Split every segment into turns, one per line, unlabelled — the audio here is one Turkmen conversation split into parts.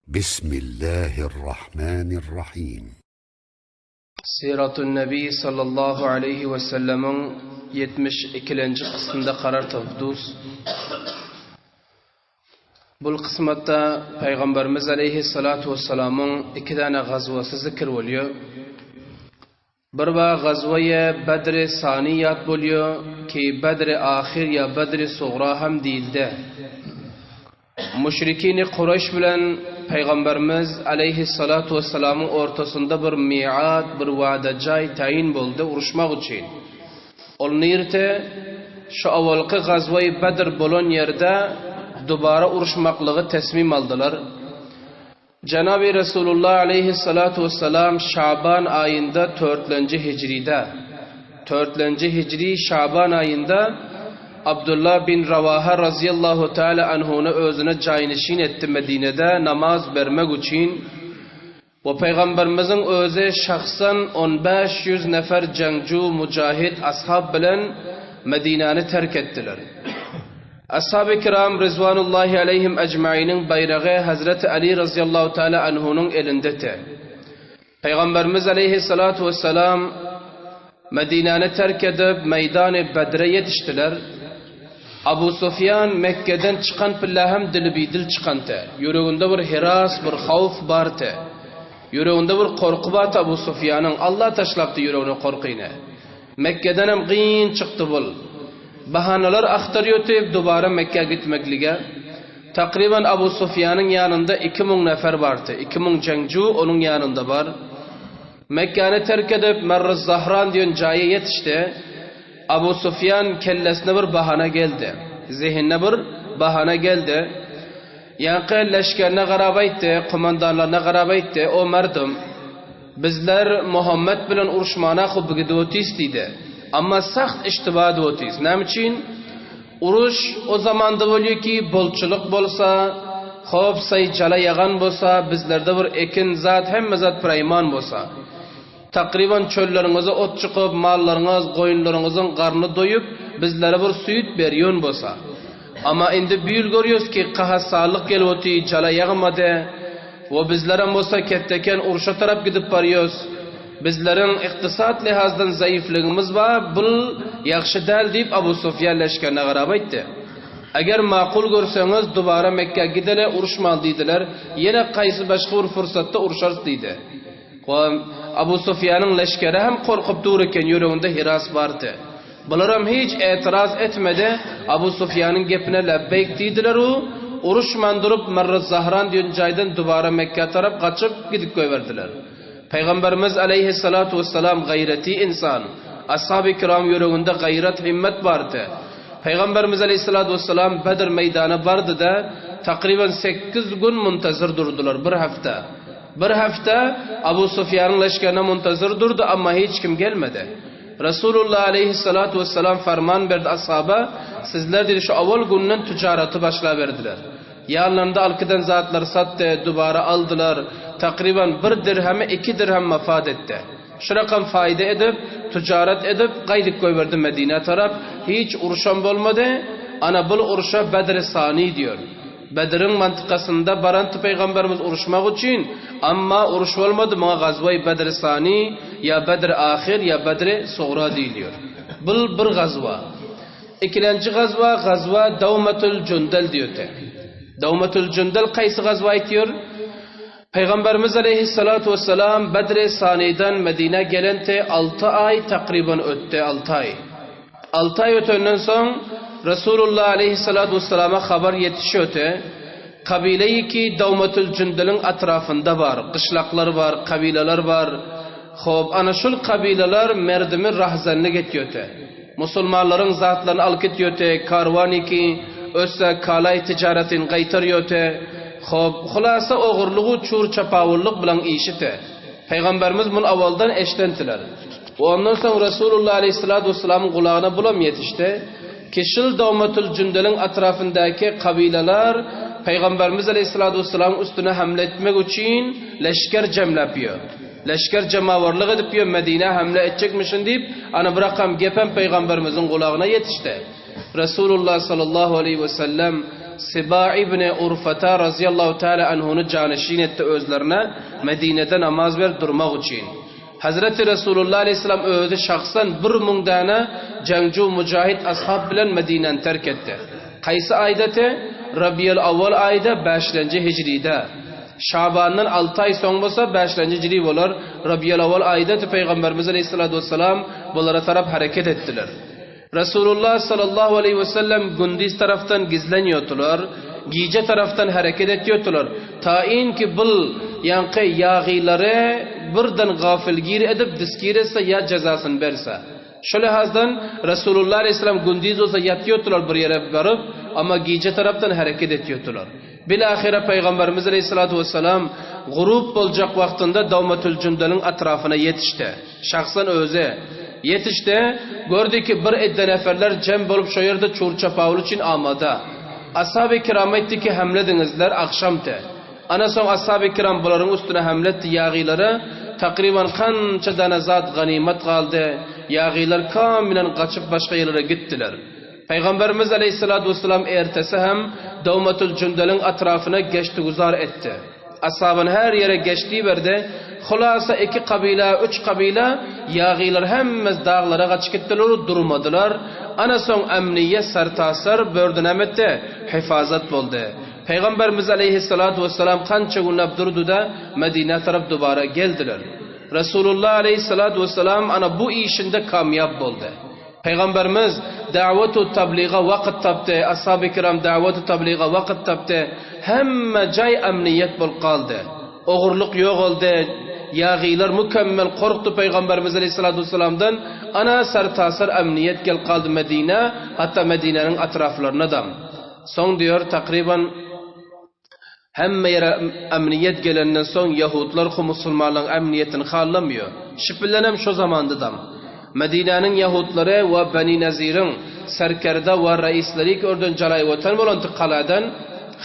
Bismillahirrahmanirrahim.
Siratun Nebi sallallahu aleýhi we sellemiň 72-lenji kysmynda karar tapdus. Bul kysmatda Pygamberimiz aleýhissalatu wessalamyň iki däne gazwasy zikr bolýar. Bir ba gazwaýe Bedri Sani ýat bolýar, ki Bedri Ahyr ýa Bedri Sugra hem diýildi. Müşrikini Kureýş bilen Pygamberimiz aleýhissalatu wessalamyň ortasynda bir miat, bir wada jaý taýyn boldy uruşmak üçin. Ol nirde? Şu awalky gazwaýy Bedr bolan ýerde dubara uruşmaklygy tesmim aldylar. Jenaby Resulullah aleýhissalatu wessalam Şaban aýynda törtlenji hijride, törtlenji hijri Şaban aýynda Abdullah bin Rawaha razyýallahu teala anhuny özüne jaýnyşyn etdi Medinede namaz bermek üçin we Pygamberimiziň özi şahsan on 500 nefer jeňju mujahid ashab bilen Medinäni terk etdiler. Ashaby kiram Rizwanullahi aleýhim ejmainiň baýragy Hezreti Ali razyýallahu taala anhunyň elindeti. Pygamberimiz aleýhissalatu wessalam Medinäni terk edip meýdany Bedre ýetişdiler. Abu Sufýan Mekgeden çykan pille hem dili bidil çykanty. Ýüreginde bir heras, bir howf barty. Ýüreginde bir gorky barty Abu Sufýanyň. Allah taşlapdy ýüregine gorkyny. Mekgedenem gyn çykdy bul. Bahanalar agtarýoty dubara Mekgä gitmeklige. Takryban Abu Sufýanyň ýanynda 2000 nefer bardy. 2000 jeňju onuň ýanynda bar. Mekgäni terk edip Merr-i-Zahran diýen jaýa ýetişdi. Abu Sufýan kellesine bir bahana geldi. Zehinine bir bahana geldi. Ýaňky leşgerine garap aýtdy, komandanlaryna garap aýtdy, O merdum! Bizler Muhammet bilen uruşmana hubby gidip otyrys diýdi. Amma saht iştiba edip otyrys. Näme üçin? Uruş o zamanda bolýar ki, bolçulyk bolsa, hop saý jala ýagan bolsa, bizlerde bir ekin zat, hemme zat piraýman bolsa. Takryban çölleriňize ot çykyp, mallaryňyz, goýunlaryňyzyň garny doýup, bizlere bir süýt berýän bolsa. Amma indi bu ýyl görýäs ki, kahasallyk gelip otyr, jala ýagmady. We bizlerem bolsa ketdeken urşa tarap gidip barýas. Bizleriň ykdysat lihazdan zaifligimiz bar, bul ýagşy däl diýip Abu Sufýan leşgerine garap aýtdy. Eger makul görseňiz, dubara Mekgä gideli, uruşmaly diýdiler. Ýene kaýsy başga bir fursatda urşarys diýdi. We Abu Sufýanyň leşgeri hem gorkup dur eken, ýüreginde hiras bardy. Bularam hiç etiraz etmedi, Abu Sufýanyň gepine lebbeýk diýdiler-u, uruşman durup Marr-y-Zahran diýen jaýdan dubara Mekgä tarap gaçyp gidip goýberdiler. Pygamberimiz aleýhissalatu wessalam gaýraty ynsan, ashaby kiram ýüreginde gaýrat, himmet bardy. Pygamberimiz aleýhissalatu wessalam Bedr meýdana bardy-da, takryban sekiz gün muntazir durdular, bir hepde. Bir hepde Abu Sufýanyň leşgerine muntazir durdy, amma hiç kim gelmedi. Resulullah aleýhissalatu wessalam farman berdi ashaba, Sizler diýdi, şu awal günden tijaraty başlaberdiler. Ýanlarynda alkydan zatlary satdy, dubara aldylar. Takryban bir dirheme iki dirhem mafat etdi. Şu rakam faýda edip, tijarat edip, gaýdyp goýberdi Medinä tarap. Hiç uruşam bolmady. Ana bul uruşa Bedri Sani diýer. Bedriň mantykasynda baranty pygamberimiz uruşmak üçin, amma uruş bolmady, muňa gazwaý Bedri Sani ýa Bedri Ahyr ýa Bedri Sugra diýilýär. Bul bir gazwa. Ikilenji gazwa gazwa Dawmatul Jundal diýöte. Dawmatul Jundal kaýsy gazwa aýtýar? Pygamberimiz aleýhissalatu wessalam Bedri Sanidan Medinä gelente alty aý takryban ötdi, alty aý. Alty aý ötenden soň Resulullah aleýhissalatu wessalama habar ýetişöte, kabileýi-ki Dawmatul Jundeliň atrafynda bar, gyşlaklar bar, kabileler bar. Hop, ana şul kabileler merdimi rahzanlyk etýöte. Musulmanlaryň zatlaryny alyp gitýöte, karwanyky ötse kalaý tijaretini gaýtarýöte. Hop, hulasa ogurlygu çur-çapawullyk bilen işite. Pygamberimiz muny awaldan eşdendiler. We ondan soň Resulullah aleýhissalatu wessalamyň gulagyna bulam ýetişdi, ki şul Dawmatul Jundeliň atrafyndaky kabylalar Pygamberimiz aleýhissalatu wessalamyň üstüne hamle etmek üçin leşger jemläp ýör. Leşger jemawarlyk edip ýör, Medinä hamle etjekmişin diýip, ana bir rakam gepem Pygamberimiziň gulagyna ýetişdi. Resulullah sallallahu aleýhi wesellem. Siba ibn Urfata razyýallahu teala anhuny janyşin etdi özlerine Medinede namaz berip durmak üçin. Hazreti Resulullah aleýhissalam özi şahsan 1000 däne jeňju mujahid ashab bilen Medinäni terk etdi. Haýsy aýda te? Rabiýel awwal aýda bäşlenji hijride. Şabandan alty aý soň bolsa bäşlenji hijri bolar. Rabiýel awwal aýda te Pygamberimiz aleýhissalatu wessalam bulara tarap hereket etdiler. Resulullah sallallahu aleýhi wesellem gündiz tarapdan gizlenýärdiler, gije tarapdan hereket etýärdiler. Taýyn ki bul ýaňky ýagylary birden gafylgir edip diskir etse ýa jezasyny berse. Şo lihazdan Resulullah aleýhissalam gündiz bolsa ýatýardylar bir ýere baryp, amma gije tarapdan hereket etýärdiler. Bilahyra Pygamberimiz aleýhissalatu wessalam gurup boljak wagtynda Dawmatul Jundaliň atrafyna ýetişdi. Şahsan özi ýetişdi, gördi ki bir edde neferler jem bolup şo ýerde çur-çapawul üçin amada. Ashaby kiram aýtdy ki hemlediňizler agşamty. Ana soň ashaby kiram bularyň üstüne hemle etdi ýagylara takryban kança dana zat ganymat galdy, ýagylar kamilen gaçyp başga ýerlere gitdiler. Pygamberimiz aleýhissalatu wessalam ertesi hem Dawmatul Jundaliň atrafyna geşti-güzar etdi. Ashabyny her ýere geşti berdi. Hulasa iki kabila, üç kabila ýagylar hemmesi daglara gaçyp gitdiler u durmadylar. Ana soň emniýet sertaser bördi näme etdi? Hifazat boldy. Pygamberimiz aleýhissalatu wessalam kança günläp durdy-da Medinä tarap dubara geldiler. Resulullah aleýhissalatu wessalam ana bu işinde kamýap boldy. Pygamberimiz dawet-u tabliga wagt tapdy, ashaby kiram dawet-u tabliga wagt tapdy, hemme jaý emniýet bolup galdy. Ogurlyk ýogaldy, ýagylar mükemmel korkdy Pygamberimiz aleýhissalatu wessalamdan, ana sertaser emniýet gelip galdy Medinä, hatda Medinäniň atraflaryna-da. Soň diýer, takryban hemme ýere emniýet gelenden soň ýahudlar hu musulmanlaryň emniýetini hallamýar. Şipilenem şo zamandadam. Medinäniň ýahudlary we Beni Naziriň serkerde we reisleri ki örden jalaýwatan bolan ti kaladan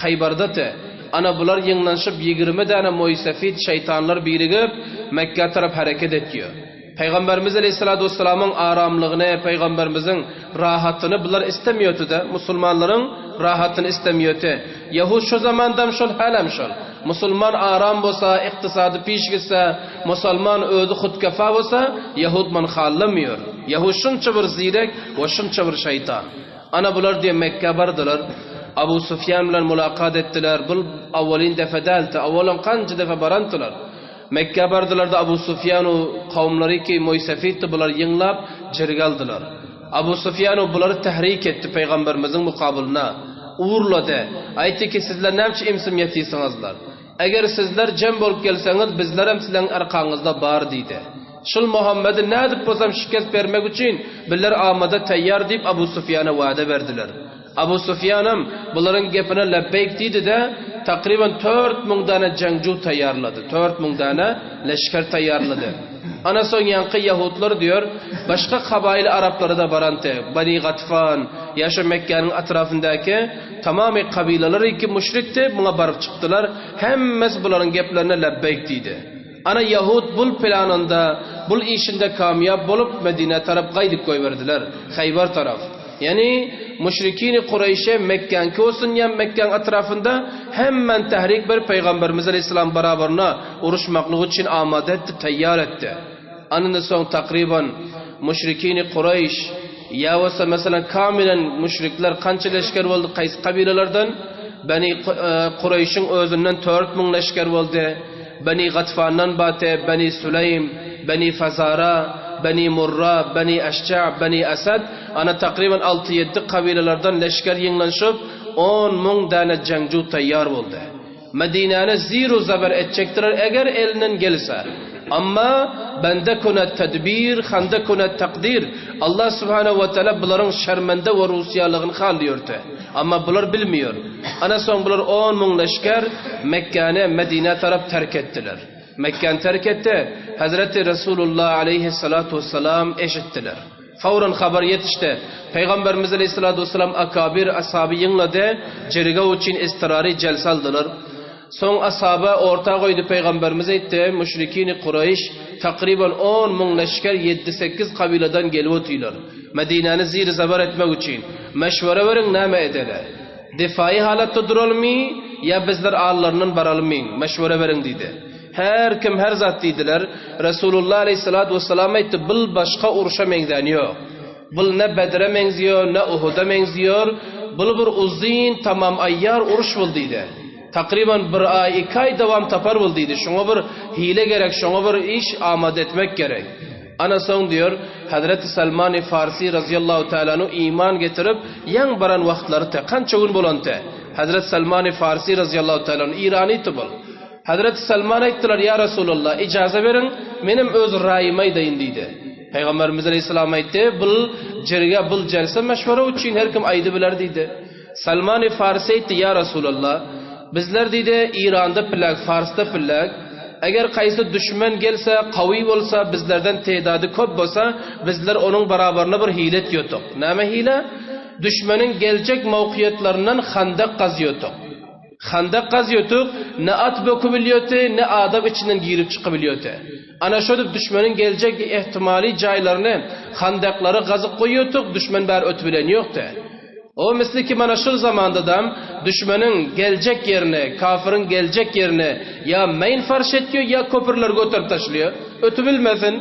Haýbarda ti. Ana bular ýygnanyşyp 20 däne moýsefit şeýtanlar birigip Mekgä tarap hereket etýär. Pygamberimiz aleýhissalatu wessalamyň aramlygyny, pygamberimiziň rahatyny bular istemýärdi-de, musulmanlaryň rahatyny istemýärdi. Ýahud şo zamandam şol, hälem şol. Musulman aram bolsa, ykdysady piş gitse, musalman özi hutkefa bolsa, ýahud muny hallamýar. Ýahud şunça bir zirek we şunça bir şeýtan. Ana bular diýe Mekgä bardylar. Abu Sufýan bilen mulakat etdiler. Bul awwalyn defe däldi. Awwalan kança defe barandylar. Mekgä bardylar-da Abu Sufýanu kowumlary ki moýsefitdi bulary ýygnap jirge aldylar. Abu Sufýanu bulary tährik etdi pygamberimiziň mukabylyna. Urlady. Aýtdy ki sizler näme üçin imsim ýatysyňyzlar? Eger sizler jem bolup gelseňiz bizlerem sizleň arkaňyzda bar diýdi. Şul Muhammedi nädip bolsam şikest bermek üçin bizler amada taýýar diýip Abu Sufýana wada berdiler. Abu Sufýanam bularyň gepine lebbeýk diýdi-de, takryban 4000 däne jeňju taýýarlady, 4000 däne leşger taýýarlady. Ana soň ýaňky ýahudlar diýer, başga kabaýyl araplary-da baranty, Bani Gatfan, ýa şo Mekgäniň atrafyndaky tamamy kabylalar ki müşrikdi, muňa baryp çykdylar, hemmesi bularyň geplerine lebbeýk diýdi. Ana ýahud bul planynda, bul işinde kamýap bolup, Medinä tarap gaýdyp goýberdiler, Haýbar tarap. Ýagny, müşrikini Kureýşe Mekgäňki bolsun ýa Mekgäň atrafynda hemmän tährik berip Pygamberimiz aleýhissalam barabaryna uruşmaklyk üçin amada etdi, taýýar etdi. Anyndan soň takryban müşrikini Kureýş ýa bolsa meselem kamilen müşrikler kança leşger boldy kaýsy kabilalardan? Beni Kureýşiň özünden 4000 leşger boldy. Beni Gatfandan Bate, Beni Süleým, Beni Fazara, Beni Murra, Beni Eşja, Beni Esed, ana takryban alty-ýedi kabilalardan leşger ýygnanyşyp, 10 000 däne jeňju taýýar boldy. Medinäni zir-u-zeber etjekdiler eger elinden gelse. Amma bende köne tedbir, hande köne takdyr. Allah subhanehu we teala bularyň şermende we rusyýalygyny halýordy. Amma bular bilmiýor. Ana soň bular 10 000 leşger Mekgäni Medinä tarap terk etdiler. Mekgäni terk etdi. Hazreti Resulullah aleyhissalatu vesselam eşitdiler. Fawran habar ýetişdi. Pygamberimiz aleyhissalatu vesselam akabir ashaby ýygnady, jirge üçin istirary jelse aldylar. Soň ashaba orta goýdy Pygamberimiz aýtdy, Müşrikini Kureýş takryban 10 000 leşger ýedi-sekiz kabyladan gelip otylar. Medinäni zir-zabar etmek üçin. Meşwere beriň näme edeli? Difai halatda duralymy ýa bizler allaryndan baralymy? Meşwere beriň diýdi. Her kim her zat diýdiler. Resulullah aleýhissalatu wessalam aýtdy, Bul başga urşa meňzäni ýok. Bul ne Bedre meňziýor, ne Uhuda meňziýor. Bul bir uzyn, tamam aýýar uruş bul diýdi. Takryban bir aý, iki aý dowam tapar bul diýdi. Şoňa bir hile gerek, şoňa bir iş amada etmek gerek. Ana soň diýor, Hazreti Salmany Farsi razyýallahu taala anhu iman getirip, ýaň baran wagtlary te, kança gün bolan te. Hazreti Salmany Farsi razyýallahu taala anhu Irany tubul. Hazreti Salman aýtdylar, Ýa Resulallah, ijaza beriň, menem öz raýymy aýdaýyn diýdi. Pygamberimiz aleýhissalam aýtdy, Bul jirge, bul jelse meşwere üçin her kim aýdybiler diýdi. Salmany Farsi aýtdy, Ýa Resulallah, bizler diýdi, Iranda pillek, Farsda pillek, eger kaýsy düşmen gelse, kawy bolsa, bizlerden tedady köp bolsa, bizler onuň barabaryna bir hile etýotuk. Näme hile? Düşmeniň geljek mowkyýetlaryndan handak gazýotuk. Handak gazýotuk, ne at bökübilýoty, ne adam içinden girip çykybilýoty. Ana şödüp düşmeniň geljek ehtimaly jaýlaryny, handaklary gazyp goýýotuk, düşmen bäri ötübilen ýokdy. O misli ki mana şul zamandadam düşmeniň geljek ýerini, kafyryň geljek ýerini ýa main farş etýo, ýa köprüleri göterip taşlaýo. Ötübilmesin,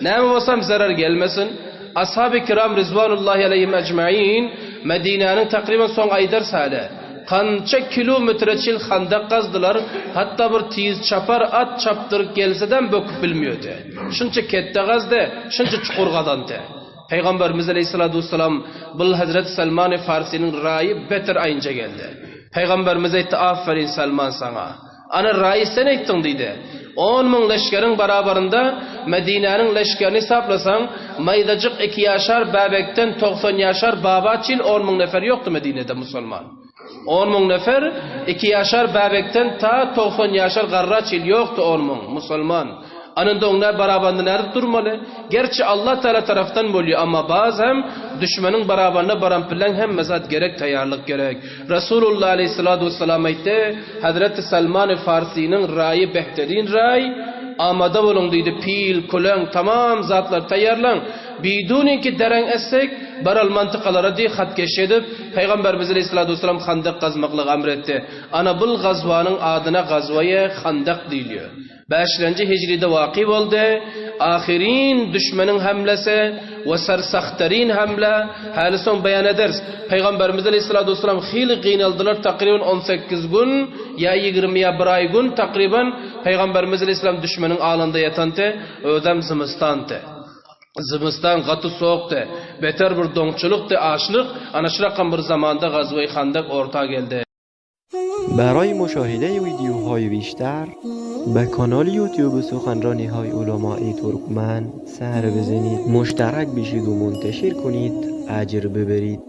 näme bolsam zerer gelmesin. Ashaby kiram rizwanullahi aleýhim ejmain Medinäniň takryban soň aýdarys häli. Kança kilometre çil handak gazdylar, hatda bir tiz çapar at çapdyryp gelsedem böküp bilmiýodi. Şunça ketde gazdy, şunça çukur gazandy. Pygamberimiz aleýhissalatu wessalam bul hezreti Salmany Farsynyň raýy beter aýynja geldi. Pygamberimiz aýtdy, Aferin Salman saňa. Ana raýy sen aýtdyň diýdi. 10,000 leşgeriň barabarynda Medinäniň leşgerini hesaplasaň, maýdajyk iki ýaşar bäbekden 90 ýaşar baba çil 10,000 nefer ýokdy Medinede musulman. 10,000 nefer iki ýaşar bäbekden ta 90 ýaşar garra çil ýokdy 10,000 musulman. Anynda oňa barabarynda nädip durmaly? Gerçi Allah Teala tarafdan bolýar, amma baz hem düşmeniň barabarynda baran bilen hemme zat gerek, taýýarlyk gerek. Resulullah aleyhissalatu vesselam aýtdy, Hazreti Salman Farsynyň raýy behterin raý, amada boluň diýdi, pil, küleň, tamam zatlar taýýarlaň. Biduninki dereň etsek, baral mantykalara diý hat keş edip, Pygamberimiz aleyhissalatu vesselam handak gazmaklygy amr etdi. Ana bul gazwanyň adyna gazwaýy handak diýilýär. Bäşlenji hijride waky boldy. Ahyryn düşmeniň hemlesi we sersahtaryn hemle, häli soň beýan ederis. Pygamberimiz aleýhissalatu wessalam hili gynaldylar, takryban 18 gün ýa 20 ýa bir aý gün takryban Pygamberimiz aleýhissalam düşmeniň alynda ýatandy, özem zymystandy. Zymystan gaty sowukdy, beter bir doňçulykdy, açlyk, ana şurakam bir zamanda Gazweý Handak orta geldi.
برای مشاهده ویدیوهای بیشتر به کانال یوتیوب سخنرانی های علمای ترکمن سر بزنید مشترک بشید و منتشر کنید اجر ببرید.